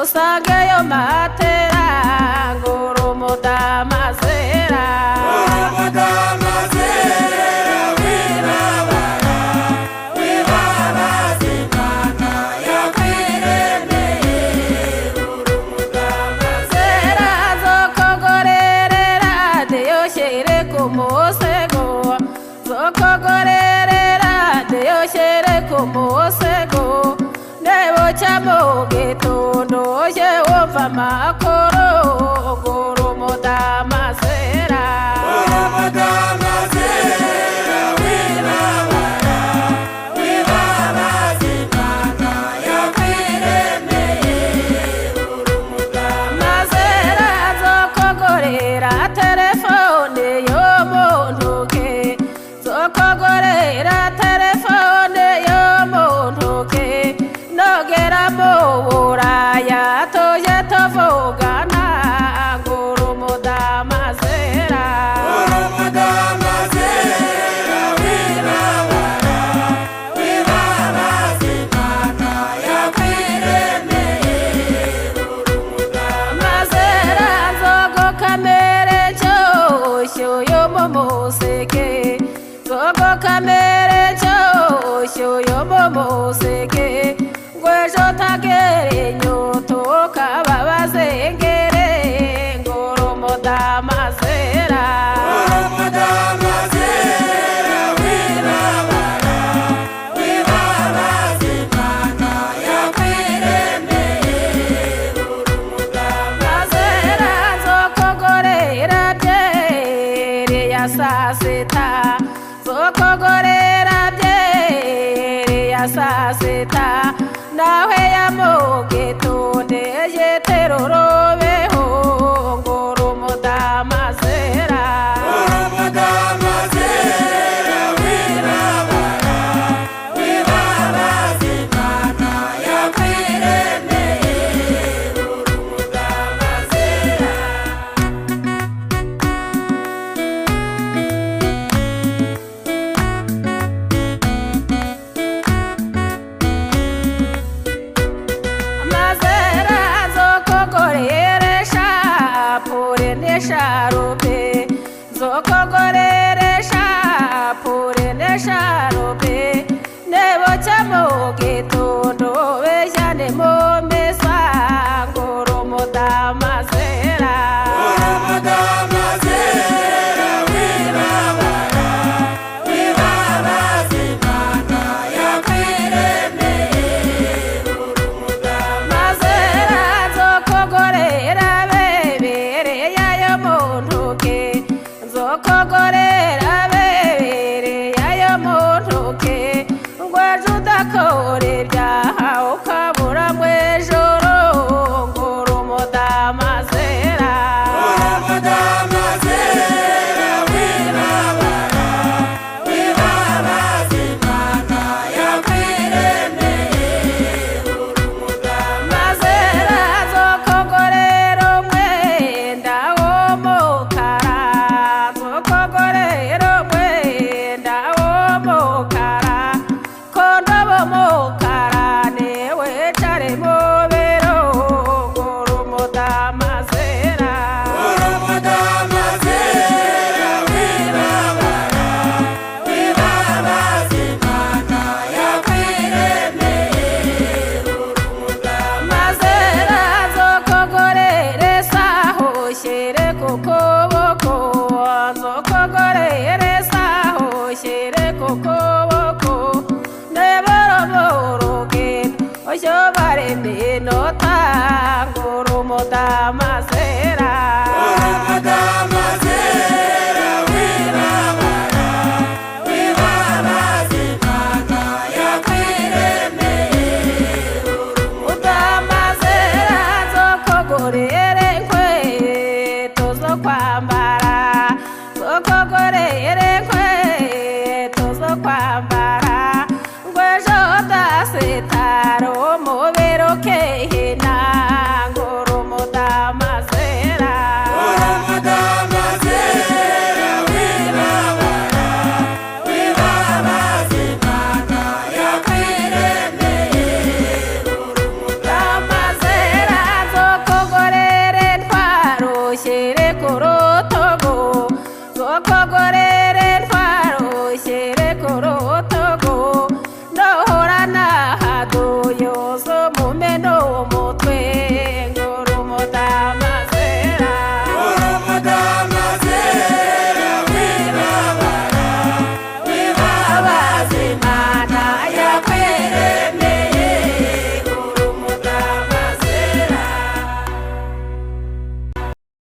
Usangeyo matera nguru umudamasera. Umudamasera wibabara, wibabaza Imana yakwiremeye. Uri umudamasera. Zera zokogorerera deyoshere ku musego, zokogorerera deyoshere ku musego. Neboca mu gitondo uje wumva amakuru nguru umudamasera. Uri umudamasera wibabara, wibabaza Imana yakwiremeye. Uri umudamasera. Mazera zokogorera telefone yo mu ntoke, zokogorera telefone yo mu ntoke. Nogera mu Buraya tuje tuvugana nguru umudamasera. Uri umudamasera wibabara, wibabaza Imana yakwiremeye. Uri umudamasera. Mazera nzogokamere nshyushyu yo mu museke, nzogokamere nshyushyu yo mu museke. Ngo ejo utagera inyota ukababazengere nguru umudamasera. Uri umudamasera wibabara, wibabaza Imana yakwiremeye. Uri umudamasera. Mazera nzokogorera byeri ya saa sita, nzokogorera byeri ya saa sita. Nawe ya mu gitondo yeterorobeho nguru umudamasera. Uri umudamasera wibabara, wibabaza Imana yakwiremeye. Uri umudamasera. Mazera nzokogoreresha pure n'isharupe, nzokogoreresha pure n'isharupe. Neboca mu gitondo bejyane mu mesa nguru umudamasera. Uri umudamasera wibabara, wibabaza Imana yakwiremeye. Uri umudamasera. Mazera nzokogorera bebere yayo mu ntoke, nzokogorera bebere yayo mu ntoke. Ngo ejo udakora ibyaha ukabura mu ijoro nguru umudamasera. Uri umudamasera wibabara, wibabaza Imana yakwiremeye. Uri umudamasera. Mazera nzokogorera umwenda w'umukara, nzokogorera umwenda w'umukara. Kondobo mukara niwe cari mu biro nguru umudamasera. Uri umudamasera wibabara, wibabaza Imana yakwiremeye. Uri umudamasera. Mazera nzokogorere saho shyire ku kuboko, nzokogorere saho shyire ku kuboko. Neboroboroge oshobare iminota nguru umudamasera. Uri umudamasera wibabara, wibabaza Imana yakwiremeye. Uri Udamasera nzokogorere inkweto zo kwambara, nzokogorere inkweto zo kwambara. Ngo ejo udasitara umubiri ukihina.